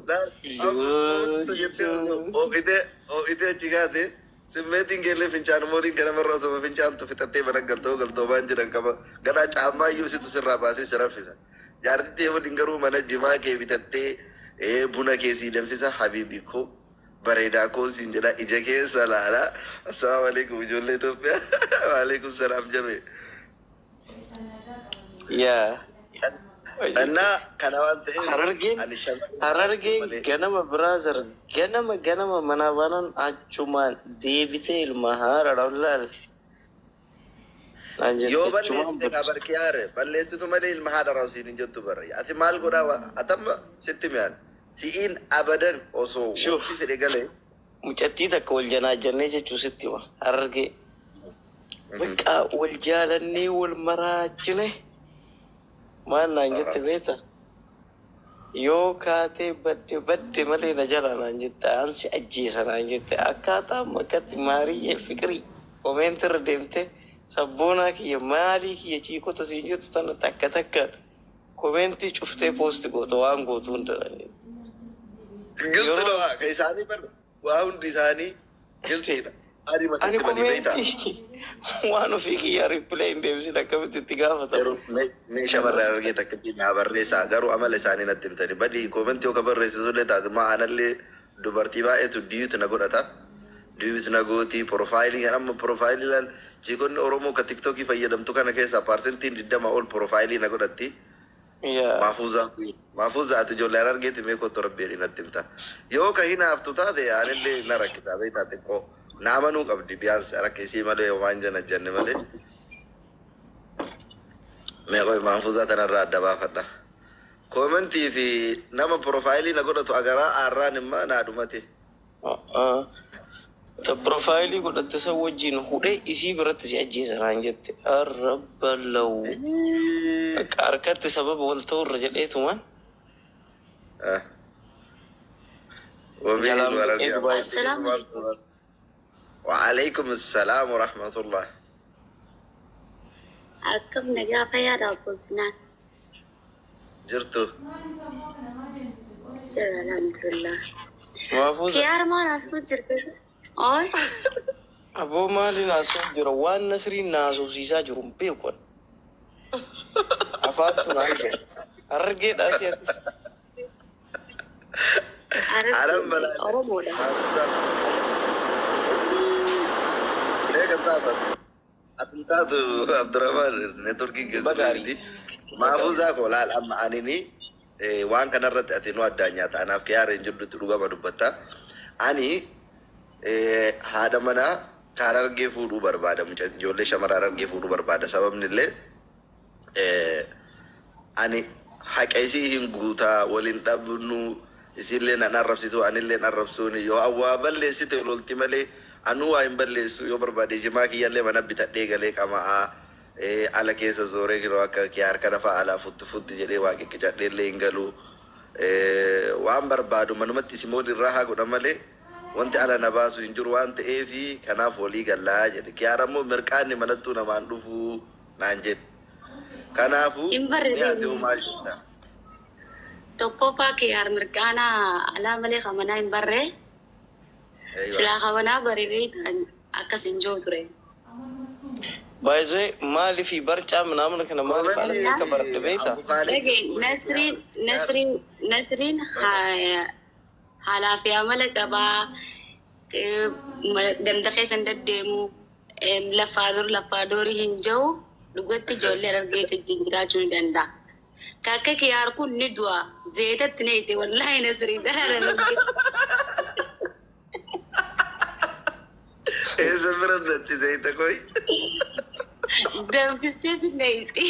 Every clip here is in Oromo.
Laal amma kottu jettee osoo hoo'itee hoo'itee achi kaate simmeetiin keellee fincaanuma waliin ganamarra osoo fincaantu fixattee mana galtoo galtoo waan jedhan qaba. Ganaa caammaa iyyuu situ sirraa baasee si raffisa. Jaartii tee waliin garuu mana jimaa kee bitattee buna kee sii danfisa habiibii koo bareedaa koo siin jedha ija keessa laala. Assalaamu alaikum ijoollee Itoophiyaa. Waalaikum salaam jame. Yaa. Annaa kana waan ta'eef Harargeen ani shamarree Harargeen malee. Ganama brother, ganama ganama manaa baanaan achumaan deebitee ilma haadha laal naan jette Yoo achumaan balleessite kaa badde. barkiyaare balleessitu malee ilma haadha raawsiin hin jettu bara. Ati maal godhaa atamma sitti mi'aan. Si'iin abadan osoo Shuuf wanti fedhe galee. Mucattii takka wal janaajjannee jechuu sitti hima Harargee. Bakka wal jaalannee wal maraachine maal naan jette beekta? Yoo kaatee badde badde malee na jalaa naan jette, an si ajjeesa naan jette. Akkaataa makkatti maariyyee fiqirii comment irra deemtee sabboonaa kiyya maalii kiyya chiikota siin jettu tana takka takkaan commentii cuftee post goota waan gootu hunda naan jette. Gilsi Yeroo dha waa ka isaanii bar waa hundi isaanii gilsiidha. Ani Ani matatti bani beektaa. commentii waan ofii kiyyaa reply hin deebisin akkamitti itti gaafatama. Garuu mee shamarran argee takkatti naa barreessaa garuu amala isaanii natti himtani. Badii commentii yoo ka barreessisullee taate maa anallee dubartii baay'eetu duet na godhata. Duet na gooti profile kan amma profile ilaal chiikonni Oromoo ka TikTokii fayyadamtu kana keessaa percentiin 20 ol profile na godhatti. Yaa. Maafuuzaa Maafuuzaa ati ijoollee Harargeeti mee kottu rabbi jedhii natti himta. Yoo ka hinaaftu taate anillee na rakkisaa beektaa xiqqoo. Na amanuu qabdi biyaansi akka isii malee homaa hin janajjanne malee. Mee qoy Maafuuzaa tanarraa adda baafadha. Commentii fi nama profile na godhatu agaraa aarraan immaa naa dhumate. Ta profile godhatte san wajjin hudhee isii biratti si ajjeesa naan jette. Arrabba law. Akka harkatti sababa wal ta'urra jedheetumaan Wabii jalaa miliqee warargee Dubaay. Assalaamu alaikum. Waalaikum salaam warahmatullah. Akkam nagaa fayyaadha obbo Sinaan? Jirtu. Jira alhamdulillah. Maafuuza. Kiyaar maal haasuu jirtu? Ooy. Aboo maaliin haasa'u jira waan Nasriin na haasofsiisaa jiru hin beeku ani. Afaan tun arge. Harargeedhaa si atis. Alam Harargee balaa. Oromoodha. Eega taata. Ati taatu Abdurrahman networkiin keessa Baga miti. ariiti. Baga ariiti. Maafuuzaa koo laal amma anini waan kanarratti ati nu addaan nyaata anaaf kiyaareen jidduutti dhugama dubbatta. Ani haadha manaa ka Harargee fuudhuu barbaada mucaa ijoollee shamara Harargee fuudhuu barbaada sababni illee ani haqa isii hin guutaa waliin dhabnu isiillee nan arrabsitu anillee arrabsuuni yoo awwaa balleessite lolti malee anuu waa hin balleessu yoo barbaade jimaa kiyyallee mana bitadhee galee qama'aa ala keessa zooree kiroo akka kiyaar kana fa'a alaa futti futti jedhee waa qiqqicadhee illee hin galu waan barbaadu manumatti isin irraa haa godha malee wanti ala na baasu hin jiru waan ta'eefi kanaaf walii gallaa jedhe. Kiyaar ammoo mirqaanni manattuu namaan dhufuu naan jedhe. Kanaafuu Hin barre mee ati hoo maal jetta? Tokkoffaa kiyaar mirqaanaa alaa malee kamanaa hin barree. Eeywa. Silaa kamanaa bare beektan akkas hin jiru ture. By the way, maaliif barcaa ምናምን kana maaliif alatti akka baradhe beektaa? Abu Khalid Dhagee Nasriin Nasriin Nasriin haalaa fi amala qabaa ganda keessa hin deddeemu lafaa dur lafaa doorii hin jiru dhugatti ijoollee Harargeetu wajjin jiraachuu ni danda'a. Kakka kiyaar kun ni du'a zeetatti na ite wallaahi Nasrii daraara nabbi. Eessa bira natti zayita koy? Danfistee si na ite.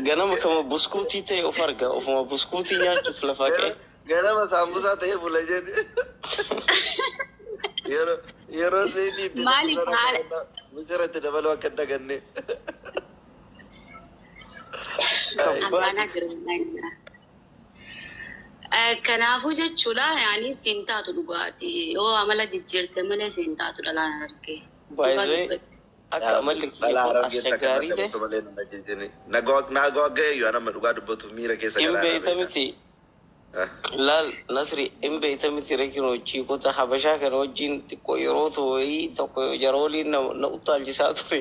Ganama kama buskuutii ta'e of arga ofuma buskuutii nyaachuuf lafaa ka'e. Ganama saambusaa ta'ee bula jedhe. Yeroo yeroo zayitii itti Maaliif dabalan haala akka misira itti dabaluu akka hin daganne. Albaanaa jiru wallaahi na bira. Kanaafuu jechuudha yaani siin taatu dhugaati yoo amala jijjiirte malee siin taatu dhalaan argee. By Dhugaa the way, dubbatti. akka amalli kiyya Dhalaa kun Harargeetti akka ashaggaarii ta'e dabaltu malee nama jijjiirri. Nagaa ga'eeyyu anama dhugaa dubbatuuf miira keessa hin galaana beeyta beektaa. miti. Laal Nasri, hin beeyta miti rekinoo chiikota Habashaa kana wajjin xiqqoo yeroo tooyii tokko jarooliin na utaalchisaa ture.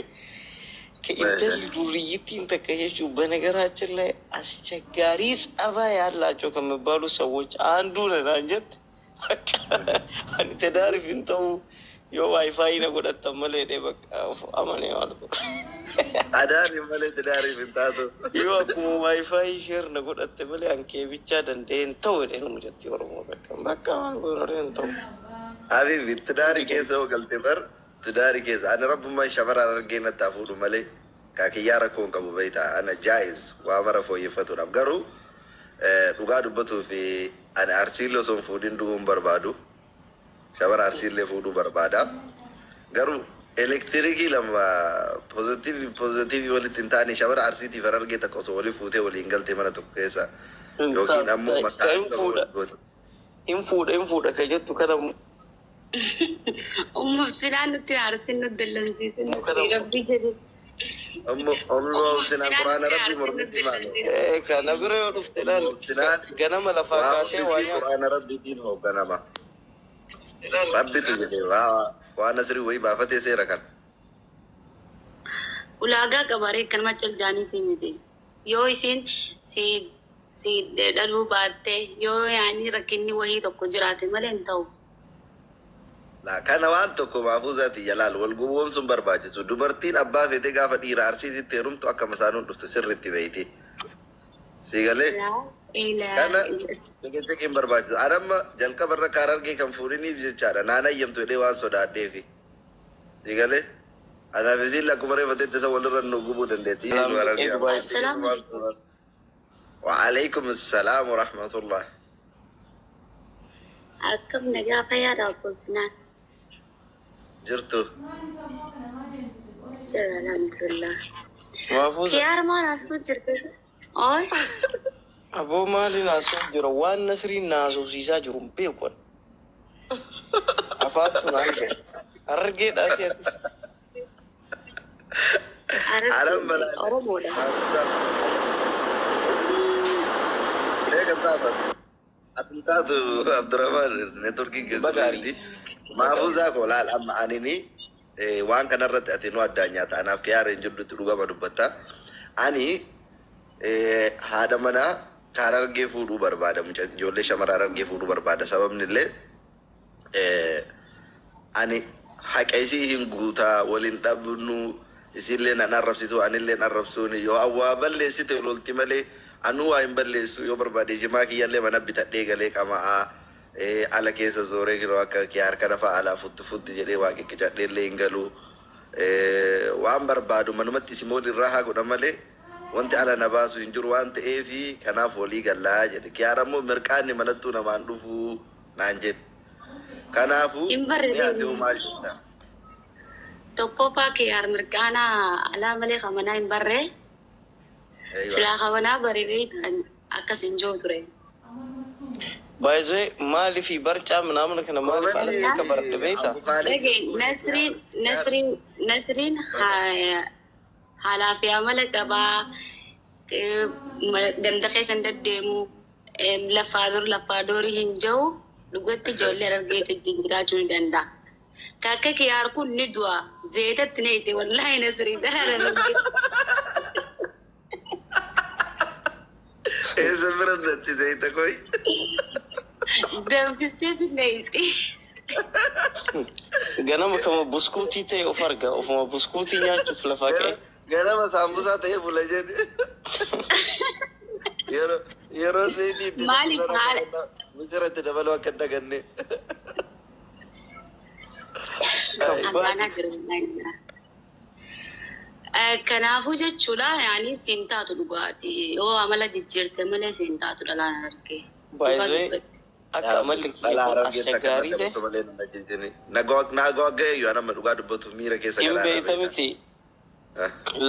Intalli durriyyittiin takka jechuun በነገራችን ላይ አስቸጋሪ ጸባይ ያላቸው ከሚባሉ ሰዎች አንዱ ነን jette. Bakka ani ትዳሪif hin ta'u yoo WiFi na godhattan malee dhee bakka of amanee maal godha. Adaari malee tidaariif hin taatu. Yoo akkuma WiFi share na godhatte malee an kee bichaa danda'ee hin ta'u jedhee nu jetti Oromoo bakka bakka maal godhu hin ta'u. Habibi, tidaarii keessa hoo galte bar, tidaarii keessa ani rabbummaa shamara Harargee natti haa fuudhu malee kaakiyyaa rakkoo hin qabu beektaa. Ana jaa'iz waa mara fooyyeffatuudhaaf garuu dhugaa dubbatuu fi ani Arsiillee osoo hin fuudhin du'uu hin barbaadu. Shamara Arsiillee fuudhuu barbaada. Garuu elektirikii lama pozitiivii pozitiivii walitti hin taane shamara Arsiitiif Harargee takka osoo walii fuutee waliin galtee mana tokko keessa Hin yookiin taatu ammoo ta hin fuudha masaa hin fuudha hin fuudha ka jettu kana. Ummuuf sinaan nutti aarsin nu dallansiisin Kana rabbi jedhe. Ummu Ummuuf sinaan sinaan quraana nutti rabbii aarsin nu mormitti maalo. dallansiisin. Kana bira yoo dhufte laal Ummu sinaan ganama lafaa waa kaatee waa hundisii nyaatu. Quraana rabbiitiin hoogganama. Rabbitu jedhe waa waa Nasrii wayii baafatee seera kana. Ulaagaa qabaree kanuma caljaaniiti miti. Yoo isiin si dhaluu baatte yoo yaani rakkinni wahii tokko jiraate malee hin ta'u. Laa kana waan tokko maafuuzaati jalaal wal gowwoomsuun barbaachisu. Dubartiin abbaa feetee gaafa dhiira Arsiisitti heerumtu akka masaanuun dhuftu sirriitti beeyti. Si galee kana xiqixiqiin barbaachisu. Anamma jalqaba irra kaar argee kan fuudhiniif jechaadha. Naan ayyamtu jedhee waan sodaadheefi. Si galee anaaf isiin akkuma reeffatetti isa walirra nu gubuu dandeetti. Assalaamu alaikum. وعليكم السلام ورحمة الله. Akkam nagaa fayyaadha obbo Sinaan? Jirtu. Jira, alhamdulillah. Maafuuza. Kiyaar maal asuu jirte? Ooy. Aboo maaliin haasa'u jira waan Nasriin na haasofsiisaa jiru hin beeku ani. Afaan tun arge. Harargeedhaa si atis. Alam balaa. Oromoodha. Eega taata. Ati taatu Abdurrahman networkiin keessa Baga ariiti. Maafuuzaa koo laal amma anini waan kanarratti ati nu addaan nyaata anaaf kiyaara hin jirtutti dhugama dubbatta. Ani haadha manaa kaara argee fuudhuu barbaada, mucaa ijoollee shamara argee fuudhuu barbaada. Sababni illee ani haqa isii hin guutaa, waliin dhabnu, isiillee nan arrabsitu anillee arrabsuuni yoo awwaa balleessite lolti malee anuu waa hin balleessu. Yoo barbaade jimaa kiyyallee mana bitadhee galee qama'aa ala keessa zooree yeroo akka kiyaar kana fa'a alaa futti futti jedhee waa qiqqicadhee illee hin galu. Waan barbaadu manumatti simool irraa haa godha malee wanti ala na baasu hin jiru waan ta'eefi kanaaf walii gallaa jedhe. Kiyaar ammoo mirqaanni manattuu namaan dhufuu naan jedhe. Kanaafuu Hin barre. Mee ati hoo maal jetta? Tokkoffaa kiyaar mirqaanaa alaa malee kamanaa hin barree. Silaa kamanaa baree ta'an akkas hin jiru ture. Baay'ee maaliif barcaa ምናምን kana maaliif alatti akka baradhe beektaa? Dhagee Nasriin Nasriin Nasriin haalaa fi amala qabaa, ganda keessa hin deddeemu, lafaa dur lafaa doorii hin jiru, dhugatti ijoollee Harargeetu wajjin jiraachuu ni danda'a. Kakka kiyaar kun ni du'a zeetatti na ite wallaahi Nasrii dalaala rabbi. Eessa bira natti zayita koy? Danfistee si na ite. Ganama kama buskuutii ta'e of arga ofuma buskuutii nyaachuuf lafaa ka'e. Ganama saambusaa ta'ee bula jedhe. Yeroo zayitii itti Maaliif haala misira itti dabaluu akka hin daganne. Albaanaa jiru wallaahi ni jira. Kanaafuu jechuudha yaani siin taatu dhugaatii yoo amala jijjiirte malee siin taatu dhalaan argee. Dhugaa Baay'ee dubbatti. Akka amalli kiyya kun ashaggaarii ta'e. Nagaa yoo nama dhugaa dubbatuuf miira keessa Hin galaana beeyta beekta. miti.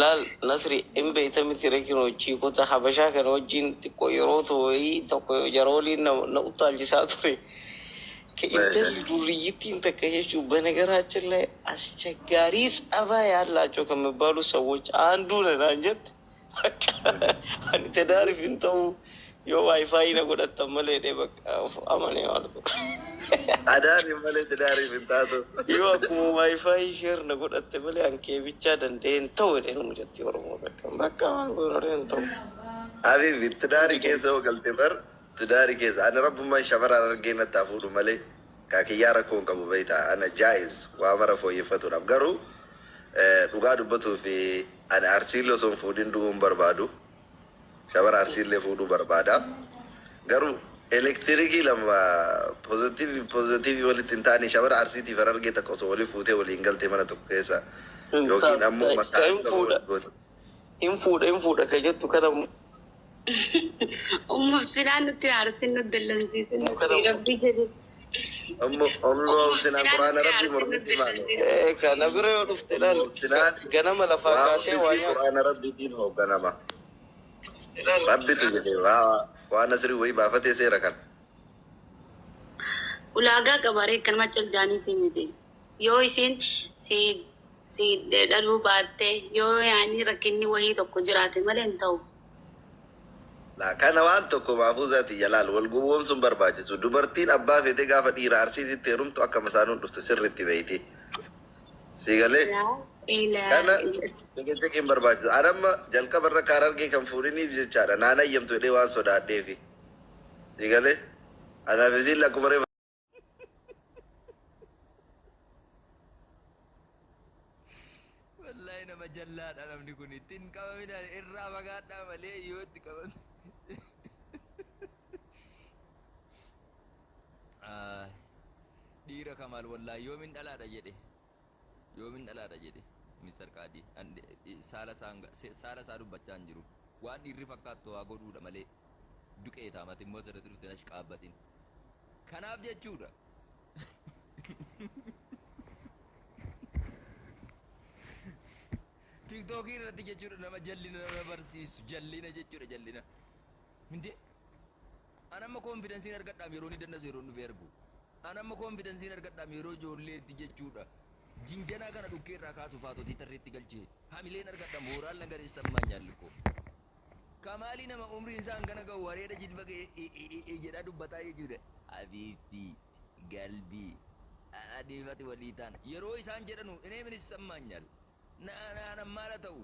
Laal Nasri, hin beeyta miti rekinoo chiikota Habashaa kana wajjin xiqqoo yeroo tooyii tokko jarooliin na utaalchisaa ture. Intalli durriyyittiin takka jechuun በነገራችን ላይ አስቸጋሪ ጸባይ ያላቸው ከሚባሉ ሰዎች አንዱ ነን jette. Ani ትዳሪif hin ta'u Yoo wifi na godhattan malee dhee bakka of amanee maal godhu. Adaariif malee tidaariif hin taatu. Yoo akkuma wifi share na godhatte malee an kee bichaa danda'ee hin ta'u jedhee nu mucattii Oromoo takka. Bakka maal godhu hin ta'u. Habibi, tidaarii keessa yoo galte bar, tidaarii keessa ani rabbummaan shamara Harargee natti haa fuudhu malee kaakiyyaa rakkoo hin qabu beektaa. Ana jaa'iz waa mara fooyyeffatuudhaaf garuu dhugaa dubbatuu fi ani Arsiillee osoo hin fuudhin du'uu hin barbaadu. Shamara Arsiillee fuudhuu barbaada. Garuu elektirikii lama pozitiivii pozitiivii walitti hin taane, shamara Arsiitiif Harargee takka osoo waliin fuutee waliin galtee mana tokko keessa Hin yookiin taatu ammoo ka masaa hin fuudha. goota. Hin fuudha, hin fuudha ka jettu kana. Ummuuf sinaan nutti aarsin, nutti dallansiisin. Kana Rabbi jedhe. Ummu Ummuuf sinaan sinaan quraana nutti rabbii aarsin, nutti mormitti maalo. dallansiisin. Kana bira yoo dhufte ilaal, Sinaan ganama lafaa waa kaatee waa hundi nyaatu. Quraana rabbiitiin hoogganama. Rabbitu jedhee waa nasrii wayii baafatee seera kana. Ulaagaa qabaree akkanuma caljaaniitii miti. Yoo isiin si dhaluu baatte, yoo yaani rakkinni wahii tokko jiraate malee hin ta'u. Laa, kana waan tokko maafuuzaati jalaal wal gowwoomsuun barbaachisu. Dubartiin abbaa feetee gaafa dhiira Arsiisitti heerumtu akka masaanuun dhuftu sirriitti beeyti. Si galee kana xiqixiqiin barbaachisu. Ani amma jalqaba irra kaar argee kan fuudhiniif jechaadha. Naan ayyamtu jedhee waan sodaadheefi. Si galee anaaf isiin akkuma reefa Wallahi nama jallaadha namni kun, ittiin qabamina, irraa fagaadhaa malee yoo itti qabame. Ah, dhiira Kamaal, wallahi yoomin dhalaadha jedhe, yoomin dhalaadha jedhe Mr. Qaadii. Saala isaa dubbachaa hin jiru. Waan dhiirri fakkaattu haa godhuudha malee duqeeta mati immoo sirriitti dhufte nash qaabbatin. Kanaaf jechuudha. Tiktookii irratti jechuudha nama jallina nama barsiisu, jallina jechuudha, jallina. Hindee an amma confidenceiin argadhaam yeroo ni dandasu, yeroo dhufee argu. An amma confidenceiin argadhaam yeroo ijoolleetti jechuudha. Jinjanaa kana dhukkee irraa kaasu faatotii tarreetti galchee hamileen argadha, mooraan lagareessan maanyaallikoo. Kamaalii nama umriin isaa hangana ga'u wareeda jilba ga'e jedhaa dubbataa jechuudha. Habiibtii galbii adeefati walii ta'an yeroo isaan jedhanu inee minis sammaanyal. Naan maala ta'u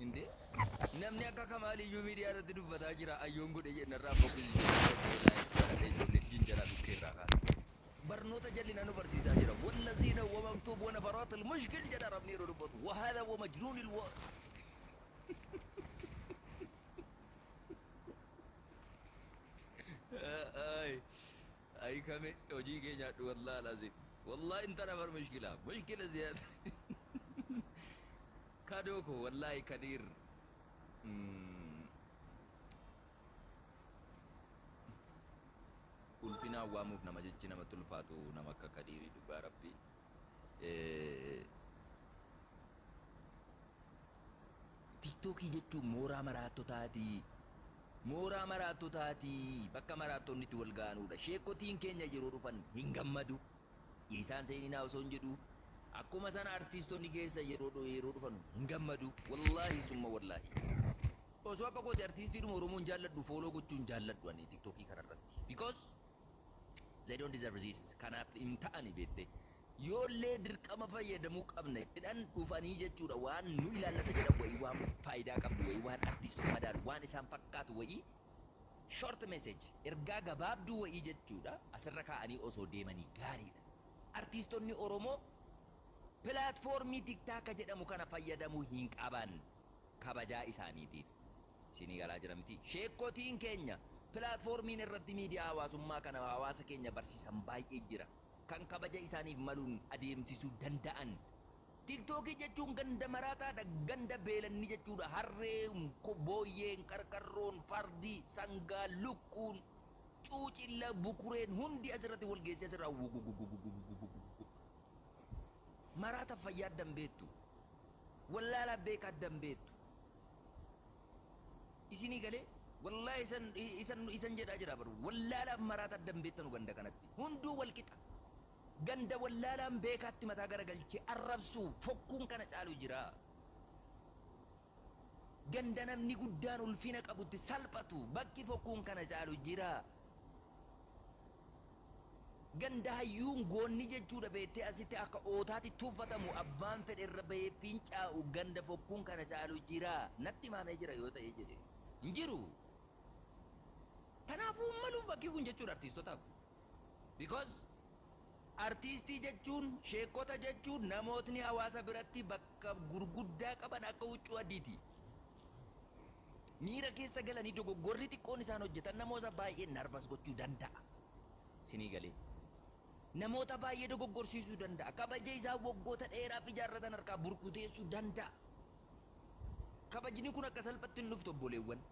Inde namni akka Kamaaliyyuu miidiyaa irratti dubbataa jira, ayyoon godhe jennarraa ijoollee jinjanaa dhukkee irraa kaasa. Barnoota jallina nu barsiisaa jira. Wallaziina wa maktub wa nafaraat almushkil jedha rabni yeroo dubbatu. Wa hada wa majnuun ilwa. Ay ay kame hojii kee nyaadhu, wallahi alazim. Wallahi intana bar mushkila mushkila ziyaada. Kadoo ko, wallahi Kadiir. Ulfinaan waamuuf nama jechi namatti ulfaatu nama akka Kadiirii, dhugaa rabbii. Tiktookii jechuun mooraa maraattotaati. Mooraa maraattotaati. Bakka maraattonni itti wal ga'anudha. Sheekotiin keenya yeroo dhufan hin gammadu. Isaan seeninaa osoo hin jedhu. Akkuma sana artiistonni keessa yeroo dhufan hin gammadu. Wallaahi summa wallaahi. Osoo akka kooti artiistiidhuma Oromoon jaalladhu follow gochuun jaalladhu ani tiktookii kanarratti. Because they don't deserve this. Kanaaf hin ta'ani beette. Yoollee dirqama fayyadamuu qabna jedhan dhufanii jechuudha, waan nu ilaallata jedhan wayii, waan faayidaa qabdu wayii, waan artiistota madaalu, waan isaan fakkaatu wayii, short message, ergaa gabaabduu wayii jechuudha, asirra kaa'anii osoo deemanii gaariidha. Artiistonni Oromoo platformii TikTok jedhamu kana fayyadamuu hin qaban kabajaa isaaniitiif. Isinii galaa jira miti? Sheekotiin keenya platformiin irratti miidiyaa hawaasummaa kana hawaasa keenya barsiisan baay'ee jira. Kan kabaja isaaniif maluun adeemsisuu danda'an. Tiktookii jechuun ganda maraataadha. Ganda beelanni jechuudha. Harreen, booyyeen, qarqarroon, fardi, sangaa, lukkuun, cuucilla, bukureen hundi asirratti wal geessee asirraa wugugugugugugugugu. Maraata fayyaa addan beektu. Wallaalaa beekaa addan beektu. Isinii galee, wallahi isan isan isan jedhaa jira baru. Wallaalaaf maraata addan beektanu ganda kanatti. Hunduu wal qixa. Ganda wallaalaan beekaatti mataa garagalchee arrabsuu fokkuun kana caalu jira. Ganda namni guddaan ulfina qabutti salphatu bakki fokkuun kana caalu jira. Ganda hayyuun goonni jechuudha beektee asitti akka ootaatti tuffatamu, abbaan fedhe irra bahee fincaa'u, ganda fokkuun kana caalu jira. Natti himamee jira yoo ta'e jedhe hin jiru. Kanaafuu maluuf bakki kun jechuudha artiistotaaf. Because artiistii jechuun, sheekota jechuun, namootni hawaasa biratti bakka gurguddaa qaban akka huccuu adiiti. Miira keessa galanii dogoggorri xiqqoon isaan hojjetan namoota baay'ee nervous gochuu danda'a. Sinii galee. Namoota baay'ee dogoggorsiisuu danda'a. Kabaja isaa waggoota dheeraaf ijaarratan harkaa burkuteessuu danda'a. Kabajni kun akka salphatti hin dhuftu, obboleewwan.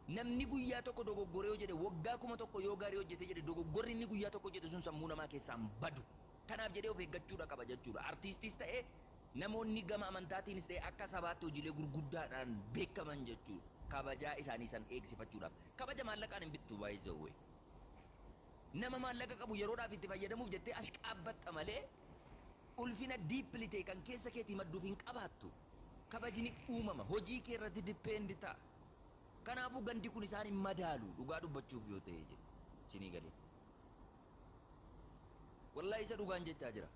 Namni guyyaa tokko dogoggoree yoo jedhe, waggaa 1000 yoo gaarii hojjete jedhe, dogoggorri inni guyyaa tokko jedhe sun sammuu namaa keessaa hin badu. Kanaaf jedhee of eeggachuudha qaba jechuudha. Artiistis ta'ee, namoonni gama amantaatiinis ta'e, akka sabaatti hojiilee gurguddaadhaan beekaman jechuudha. Kabajaa isaanii san eegsifachuudhaaf. Kabaja maallaqaan hin bittu baay'ee. Nama maallaqa qabu yeroodhaaf itti fayyadamuuf jettee as qaabbatta malee ulfina deeply ta'e kan keessa keetii madduuf hin qabaattu. Kabajni uumama hojii kee irratti depend ta'a. Kanaafuu gandi kun isaan hin madaalu, dhugaa dubbachuuf yoo ta'e jedhe. Isinii galee. Wallaahi isa dhugaan jechaa jira.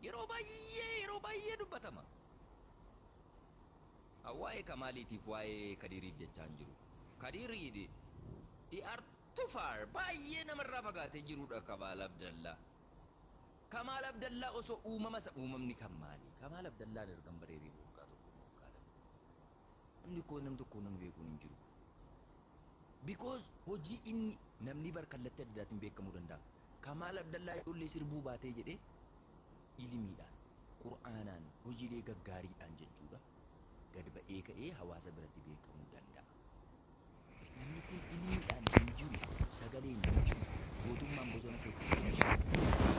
Yeroo baay'ee, yeroo baay'ee dubbatama. Waa'ee Kamaaliitiif, waa'ee Kadiiriif jechaa hin jiru. Kadiirii they are too far, baay'ee namarraa fagaatee jirudha Kamaal Abdallaa. Kamaal Abdallaa osoo uumama isa uumamni kan maali? Kamaal Abdallaan ergan bareeree waggaa 1 moo waggaa 2. Namni koo namni tokko namni beekuun hin jiru. Because hojii inni namni bar kallattii adda addaatiin beekamuu danda'a. Kamaal Abdallaa ijoollee sirbuu baatee jedhee ilmiidhaan, qur'aanaan, hojiilee gaggaariidhaan jechuudha. Gad ba'ee ka'ee hawaasa biratti beekamuu danda'a. Namni kun ilmiidhaan hin jiru, sagaleen hin jiru, gootummaan bosona keessa hin jiru.